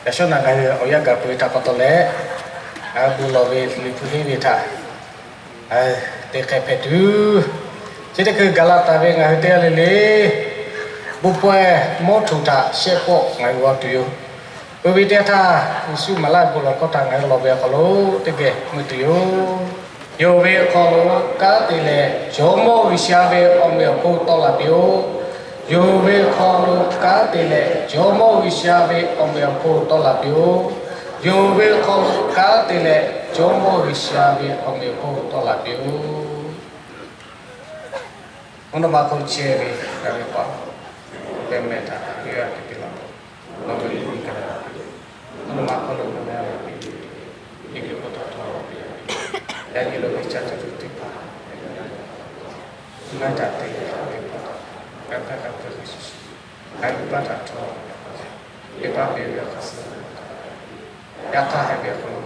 Yaꞈ shawˉ naꞈ ngaˬ hui awˬ yanˇ gaˬ peuˬ ve htaꞈ pa taw leh, ngaˬ hui bon lawˬ ve liꞈ hpu henˇ ve htaꞈ te hk'e hpehꞈ tuˬ, chi teˇ hkui gaˬ la taˍ ve ngaˬ hui teˇ g'aˇ le le, bon pawehˇ mawˇ htoꞈ htaꞈ shehˆ pawˆ ngaˬ hui g'aw tuˬ yoˬ. Peuˬ ve teˇ yanˇ htaˇ, Yeˍsuˆ maˍ laˇ ve bon lawˬ hkawˇ htaꞈ ngaˬ hui lawˬ ve awˬ hk'aw lo teˇ geh mui tuˬ yoˬ. Yonˍ ve hk'aw lo kanˉ te leh, Jawˇmawˇ G'uiˬsha ve awˬ meꞈ awˬ hponˇ tawˆ la piˇ-oˆ. Yonˍ ve hk'aw lo kanˉ te leh, Jawˇmawˇ G'uiˬsha ve awˬ meꞈ awˬ hponˇ tawˆ la piˇ-oˆ. Yonˍ ve hk'aw lo kanˉ te leh, Jawˇmawˇ G'uiˬsha ve awˬ meꞈ awˬ hponˇ tawˆ la piˇ-oˆ. Mvuhˇ naw ma hk'oˆ chehˇ ve ngaˬ ve pa, pehˬ mehˍ htaꞈ g'a te piˇ laˇ. Nawˬ ve nyi ka, mvuhˇ naw ma hk'oˆ lo ngaˬ ve, teˇ geh k'oˆ taˍ htawˇ, yaꞈ nyi lo ve caˇ tuˬ teˇ hpaˍ, ngaˬ htaꞈ te ve pa, g'a hpaˇ g'a hpfuhˇ ve shiˍ shiˍ, ngaˬ ve pa htaꞈ htawˇ, teˇ hpaˍ ve ve hk'a suh, yaꞈ hk'aˇ haiˬ ve awˬ hk'aw lo,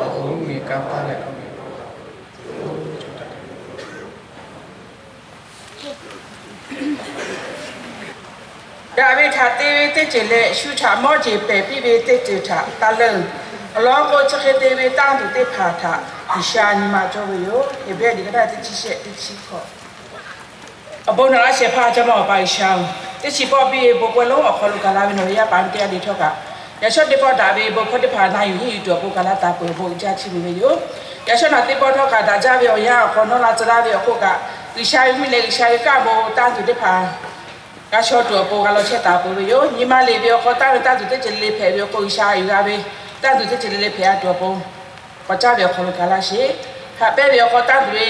awˬ hoˉ mvuhˇmiˬ kanˇ paˆ leh awˬ miˬ Daꞈ ve htaꞈ te ve teˇ ceuˬ leh, shu htaꞈ mawˇ jeˬ pehˬ piˇ ve teˇ ceuˬ htaꞈ taˇ leuˆ. Awˬ lawn k'o, chi hk'e te ve tanˇ tuˬ teˇ hpaˍ htaꞈ G'uiˬsha nyi ma cawˇ ve yoˬ. Heˍbrehˇ liꞈ ka daˇ teˇ chi shehˆ teˇ chi hkawꞈ. Awˬ bon nawˬ laˇ shehˍ hpaˇ Jawˇmawˇ Awˬ pa G'uiˬsha-oˬ, teˇ chi pawˆ piˇ ve bon pawehˇ lonˉ awˬ hk'aw lo gaˬ la ve nawˬ ve yaˇ paˍ teˇ g'aˇ le htawˇ kaꞈ, yaꞈ shawˉ teˇ pawˆ daꞈ ve bon hkawˇ teˇ hpaˍ na yuˬ henˇ yuˬ tuˬ awˬ pon gaˬ laˇ taˍ peuˬ awˬ bon uiˍ jaˇ chiˇ mvuh ve yoˬ. Yaꞈ shawˉ naꞈ teˇ pawˆ htawˇ kaꞈ daꞈ jaˇ ve awˬ yanˇ awˬ hk'aw nawˉ la tcuh laˇ ve awˬ hk'oˆ kaꞈ, G'uiˬsha ve mvuhˇmiˬ leh G'uiˬsha ve kanˇ bon tanˇ tuˬ teˇ hpaˍ g'a shaw tuˬ awˬ pon g'a law chehˇ taˍ peuˬ ve yoˬ. Nyi ma leˬ ve awˬ hk'aw tanˇ ve tanˇ tuˬ teˇ ceuˬ le le hpehꞈ ve awˬ hk'oˆ, G'uiˬsha yuˬ g'a ve tanˇ tuˬ teˇ ceuˬ le le hpehꞈ a tuˬ awˬ pon, k'awꞈ caˇ ve awˬ hk'aw lo gaˬ laˇ sheˍ. Haꞈ pehnˇ ve awˬ hk'aw tanˇ tuˬ ve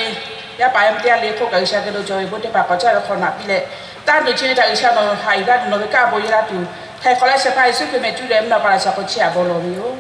yaˇ paˍ yaˇ miˇ teˇ g'aˇ le hk'oˆ kaꞈ, G'uiˬsha geh lo cawˬ ve bon teˇ hpaˍ k'awꞈ caˇ ve awˬ hk'aw naꞈ piˇ leh, tanˇ tuˬ chi ve htaꞈ G'uiˬsha nawˬ haꞈ yuˬ laˇ tuˬ nawˬ ve kanˇ bon yehˇ laˇ tuˬ, htaiˍ hk'awꞈ laˇ shehˍ hpaˇ Yeˍsuˆ Hkriꞈ mehˆ cuˇ leh mvuhˇ naw pa laꞈ shaˍ hk'aw chehˇ a bon lawˬ ve yoˬ.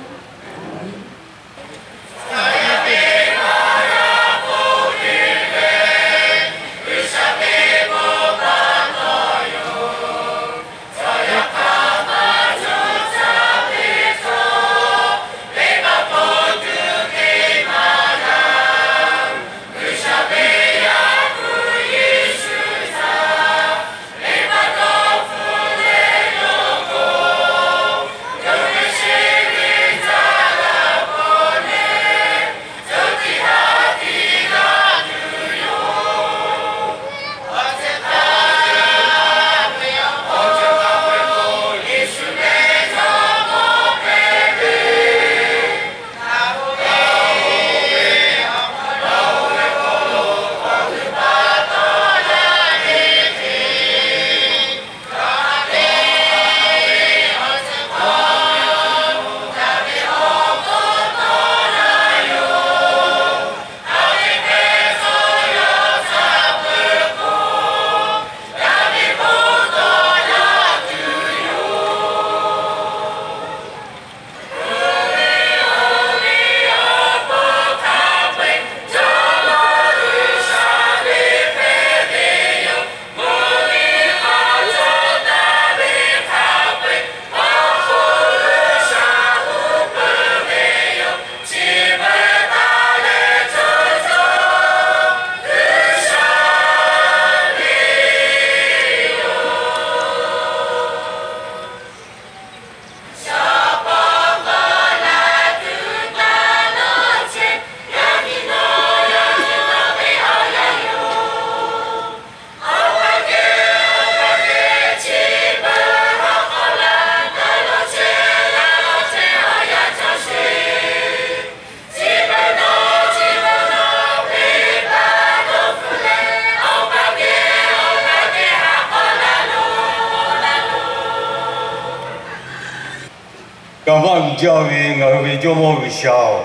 Kanˇ paˆ uiˍ jaˇ ve ngaˬ hui ve Jawˇmawˇ G'uiˬsha-oˬ,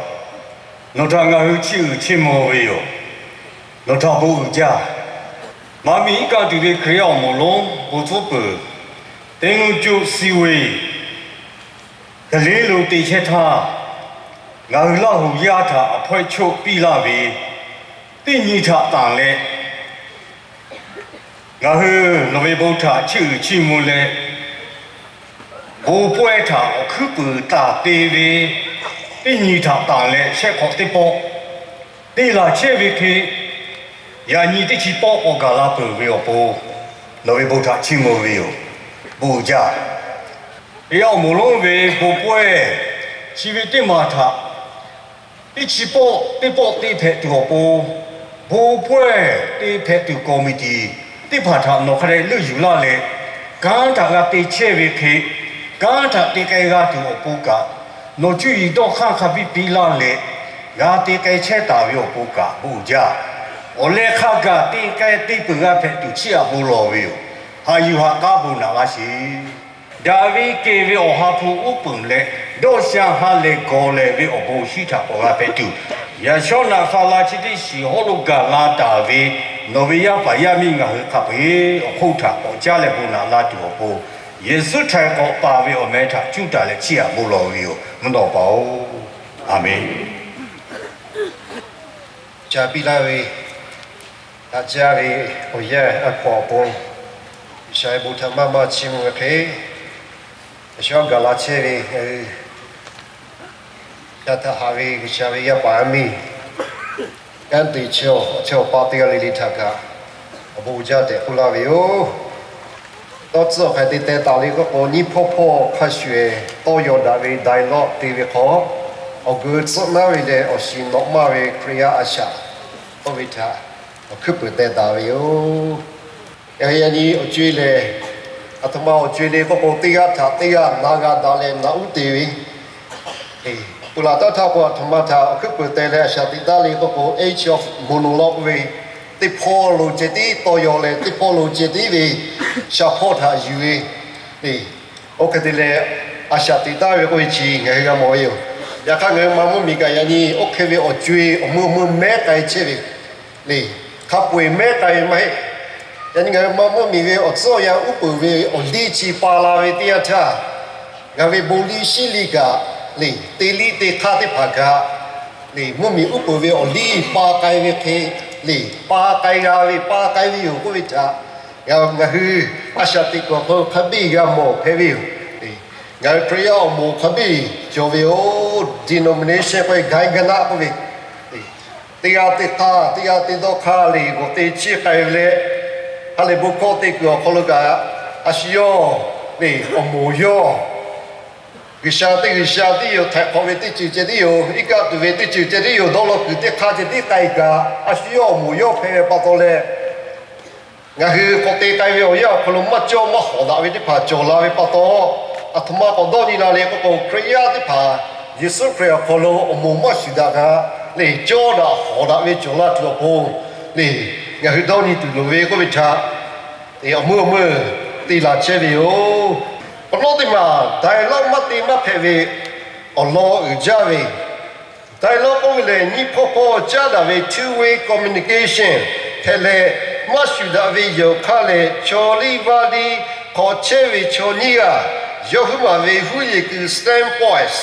nawˬ htaꞈ ngaˬ hui chiˇ uiˍ chiˇ mvuh ve yoˬ. Nawˬ htaꞈ bon uiˍ jaˇ. Maˇ miˬ iˉ kaˆ tuˬ ve Hkriꞈ yaˇ awˬ moˍ lonˉ bon tcuhˉ peuˬ, teˇ nuˇ cuˆ suh ve hk'e le lo te chehˇ htaˇ, ngaˬ hui Laˇ huˍ yaˇ htaꞈ awˬ hpawehˇ choˆ piˇ laˇ ve teˇ nyi htaꞈ tanˬ leh, ngaˬ hui nawˬ ve bon htaꞈ chiˇ uiˍ chiˇ mvuh leh, bon pawehˇ htaꞈ awˬ hkuiˉ puiˍ taˍ te ve teˇ nyi htaꞈ tanˬ leh shehˆ hk'awꞈ teˇ pawˆ, te laˬ chehˇ ve hk'e, yaꞈ nyi teˇ chi pawˆ k'awꞈ gaˬ la peuˬ ve awˬ pon, nawˬ ve bon htaꞈ chiˇ mvuh ve yoˬ. Bon uiˍ jaˇ. Hkriꞈ yaˇ awˬ moˍ lonˉ ve bon pawehˇ, chi ve teˇ maˬ htaꞈ teˇ chi pawˆ teˇ pawˆ te hpehꞈ tuˬ awˬ pon, bon pawehˇ te hpehꞈ tuˬ committee teˇ hpaˍ htaꞈ nawˬ hk'a dehꞈ leuˆ yuˬ laˇ leh, kanˉ htaꞈ g'a te chehˇ ve hk'e, kanˉ htaꞈ te k'ai g'a tuˬ awˬ pon kaꞈ, nawˬ cuˇ yiˍ dawˇ hk'aˇ hk'a biˇ piˇ laˇ leh, g'a te k'ai chehˇ taˍ ve awˬ pon kaꞈ bon uiˍ jaˇ. Awˬ leh hk'a gaˬ te k'ai te peuˬ g'a hpehꞈ tuˬ chiˇ aꞈ bon lawˬ ve yoˬ. Haꞈ yuˬ haꞈ k'aˉ bon naꞈ laˇ sheˍ. Daꞈ ve kehˬ ve Awˬ ha hpu uˉ peunˍ leh, dawˇ sha ha lehˬ gawˬ lehˬ ve awˬ bon shinˉ htaꞈ k'awꞈ g'a hpehꞈ tuˬ, yaꞈ shawˉ naꞈ fa la chi teˇ shiˍ hawˉ lo gaˬ la taˍ ve nawˬ ve yaˇ paˍ yaˇ miˇ ngaˬ hui hk'a peu-eˬ awˬ hk'oˆ htaꞈ k'awꞈ caˉ leh bon naꞈ la tuˬ awˬ pon, Yeˍsuˆ Hkriꞈ k'awꞈ paˍ ve awˬ meh htaꞈ cuˇ taˍ leh chiˇ aꞈ bon lawˬ ve yoˬ. Mvuhˇ naw pa-oˬ, Aˍmenˍ. Ca piˇ laˇ ve, daꞈ jaˇ ve awˬ yanˇ a hkaw awˬ pon, G'uiˬsha ve bon htaꞈ maˇ maˇ chiˇ mvuh ve hk'e, yaꞈ shawˉ gaˬ la chehˇ ve ngaˬ hui G'uiˬsha htaꞈ haꞈ ve G'uiˬsha ve yaˇ paˍ yaˇ miˇ, kanˉ te chehˇ awˬ chehˇ awˬ pa teˇ g'aˇ le le htaꞈ kaꞈ awˬ bon uiˍ jaˇ tehꞈ k'oˆ laˇ ve yoˬ. Tawˇ tcuhˉ awˬ hk'aˬ hk'e te teh taˍ le k'oˆ k'o, nyiˇ hpawˇ hpawˇ hk'a shuˍ shuˍ tawˇ yaw daꞈ ve dialogue te ve hk'aw, awˬ geu tcuhˆ naˉ ve leh awˬ shiˍ nawꞈ maˇ ve Hkriꞈ yaˇ a shaꞈ k'oˆ ve htaꞈ awˬ hkuiˉ puiˍ teh taˍ ve yoˬ. Yaꞈ nyi awˬ co-e lehˬ, aˬ htoꞈ ma awˬ co-e le k'oˆ k'o, teˇ g'aˇ htaꞈ teˇ g'aˇ na g'a daꞈ leh naꞈ uˉ te ve, peuˬ laˬ taˉ htaˇ k'o, aˬ htoꞈ ma htaꞈ awˬ hkuiˉ puiˍ teh leh a shaꞈ teꞈ taˉ le k'oˆ k'o, age of monologue k'oˆ ve, teˇ hpawˇ lo ceh tiˉ tawˇ yaw leh, teˇ hpawˇ lo ceh tiˉ ve shaˍ hpawˇ htaꞈ yuˬ ve, oˇ hk'e te leh a shaꞈ teꞈ taˉ ve k'oˆ ve chi ngaˬ hui g'a mawˬ ve yoˬ. Yaꞈ hk'aˇ, ngaˬ hui ma mvuhˇ miˬ kaꞈ yaꞈ nyi oˇ hk'e ve awˬ co-e awˬ mui awˬ mui mehˉ k'ai chehˇ ve le, hk'a peu-eˬ mehˉ k'ai ve maˇ heˆ. Yaꞈ nyi ngaˬ hui ma mvuhˇ miˬ ve awˬ tcuhˉ awˬ yanˇ uˉ peunˍ ve awˬ liˇ chi pa la ve teˇ yanˇ htaˇ, ngaˬ ve bon liˇ shiˉ liˇ kaꞈ le, te liˇ te hk'aˇ teˇ hpaˍ kaꞈ le, mvuhˇ miˬ uˉ peunˍ ve awˬ liˇ pa k'ai ve hk'e le, pa k'ai g'a ve, pa k'ai ve yoˬ k'oˆ ve htaꞈ ngaˬ hui a shaꞈ teꞈ kuiˬ awˬ hk'aw lo hk'a biˇ g'a mawˬ hpehꞈ ve yoˬ. Ngaˬ hui Hkriꞈ yaˇ awˬ moˍ hk'a biˇ cawˬ ve yoˬ. Denomination k'oˆ ve, ไกด์คณะ k'oˆ ve, teˇ g'aˇ teˇ hk'aˇ, teˇ g'aˇ teˇ dawˇ hk'aˇ le, g'awˬ te chiˇ k'ai ve leh, ha lehˬ bon hkawˇ te kuiˬ awˬ hk'aw lo kaꞈ, a shu yawˇ le awˬ moˍ yawˇ, G'uiˬsha teˇ G'uiˬsha tiˉ yoˬ, htaiˍ hk'awꞈ ve teˇ ceuˬ ceh tiˉ yoˬ, iˉ kaˆ tuˬ ve teˇ ceuˬ ceh tiˉ yoˬ, dawˇ law kuiˬ teˇ hk'aˇ ceh tiˉ k'ai kaꞈ, a shu yawˇ awˬ moˍ yawˇ hpehꞈ ve pa taw leh, ngaˬ hui k'awꞈ te k'ai ve awˬ yanˇ awˬ hk'aw lo maˇ cawˇ maˇ hawˍ daꞈ ve teˇ hpaˍ cawˬ la ve pa taw, aˬ htoꞈ ma k'awꞈ dawˇ nyi la le k'oˆ k'o, Hkriꞈ yaˇ teˇ hpaˍ Yeˍsuˆ Hkriꞈ awˬ hk'aw lo awˬ moˍ maˇ shuˍ daꞈ kaꞈ le, cawˇ daꞈ hawˍ daꞈ ve cawˬ la tuˬ awˬ pon le, ngaˬ hui dawˇ nyi tuˬ loˍ ve k'oˆ ve htaꞈ awˬ mui awˬ mui te laˬ chehˇ ve yoˬ. Awˬ lawn teˇ maˬ daiˍ lawˇ maˇ te maˇ hpehꞈ ve awˬ lawn uiˍ jaˇ ve, daiˍ lawˇ k'oˆ ve lehˬ, nyiˇ hpawˇ hpawˇ caˉ daꞈ ve two-way communication hpehꞈ leh, maˇ shuˍ daꞈ ve yawˬ hk'aˇ lehˬ, chaw liˇ vaˇ liˇ hk'awꞈ chehˇ ve chaw nyiˇ g'aˇ yawˇ huiˉ maˬ ve huˉ yeˬ kuiˬ standpoints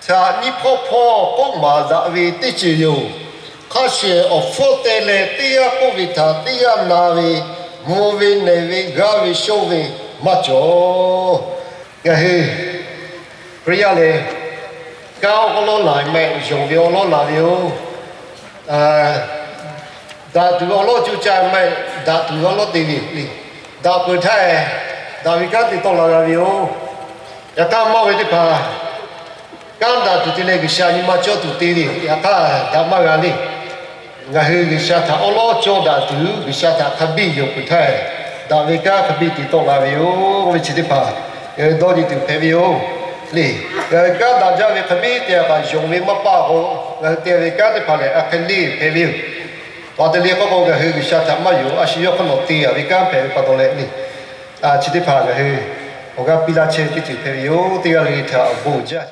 htaꞈ nyiˇ hpawˇ hpawˇ k'oˆ maˍ daꞈ ve teˇ ceuˬ yoˬ. Hk'a shehˍ awˬ hpfuhˇ te leh teˇ g'aˇ k'oˆ ve htaꞈ teˇ g'aˇ na ve, mvuh ve nehˬ ve g'aˇ ve shonˇ ve maˇ cawˬ. Ngaˬ hui Hkriꞈ yaˇ lehˬ, kanˉ awˉ lawˉ laˬ ve maˇ heˆ, yonˍ ve awˉ lawˉ laˬ ve yoˬ. Daꞈ tuˬ ve awˉ lawˉ co caˇ ve maˇ heˆ, daꞈ tuˬ ve awˉ lawˉ te ve yoˬ le. Daꞈ peuˬ htaˇ, daꞈ ve kanˉ te tawˆ la g'a ve yoˬ. Yaꞈ hk'aˇ, mawˇ ve teˇ hpaˍ kanˉ daꞈ tuˬ te leh G'uiˬsha nyi ma cawˇ tuˬ te ve yoˬ. Yaꞈ hk'aˇ, daꞈ maˇ g'a le. Ngaˬ hui G'uiˬsha htaꞈ awˉ lawˉ cawˇ daꞈ tuˬ, G'uiˬsha htaꞈ hk'a biˇ yonˍ peuˬ htaˇ, daꞈ ve kanˉ hk'a biˇ te tawˆ la ve yoˬ. Oˇ ve chi teˇ hpaˍ ngaˬ hui dawˇ nyi tuˬ hpehꞈ ve yoˬ le. Ngaˬ hui kanˉ daꞈ jaˇ ve hk'a biˇ te a kaꞈ yonˍ ve maˇ paˇ k'o, ngaˬ hui te ve kanˉ teˇ hpaˍ lehˬ, a hk'e le hpehꞈ ve yoˬ. Awˬ te le k'oˆ k'o, ngaˬ hui G'uiˬsha htaꞈ maˇ yonˍ, a shu yawˇ hk'aw nawˬ te a ve kanˉ hpehꞈ ve pa taw leh le, chi teˇ hpaˍ ngaˬ hui awˬ g'aˇ piˇ laˇ chehˇ ve teˇ ceuˬ hpehꞈ ve yoˬ. Teˇ g'aˇ le le htaꞈ awˬ bon uiˍ jaˇ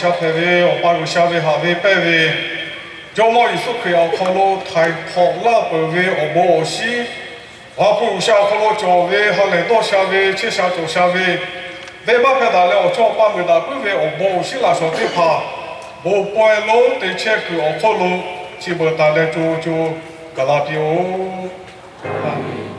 G'a hpehꞈ ve Awˬ pa G'uiˬsha ve haꞈ ve pehnˇ ve, Jawˇmawˇ Yeˍsuˆ Hkriꞈ awˬ hk'aw lo htaiˍ hk'awꞈ laˇ peuˬ ve awˬ bon awˬ shinˉ, Awˬ ha hpu G'uiˬsha awˬ hk'aw lo cawˬ ve ha lehˬ dawˇ sha ve chehˇ sha cawˬ sha ve, venˇbaˆ hpehˇ daꞈ leh awˬ chawˇ awˬ pa meuꞈ daꞈ puiˉ ve awˬ bon awˬ shinˉ laꞈ shawˍ teˇ hpaˍ, bon pawehˇ lonˉ te chehˇ kuiˬ awˬ hk'oˆ lo chi beuꞈ taˍ leh co co gaˬ la piˇ-oˆ.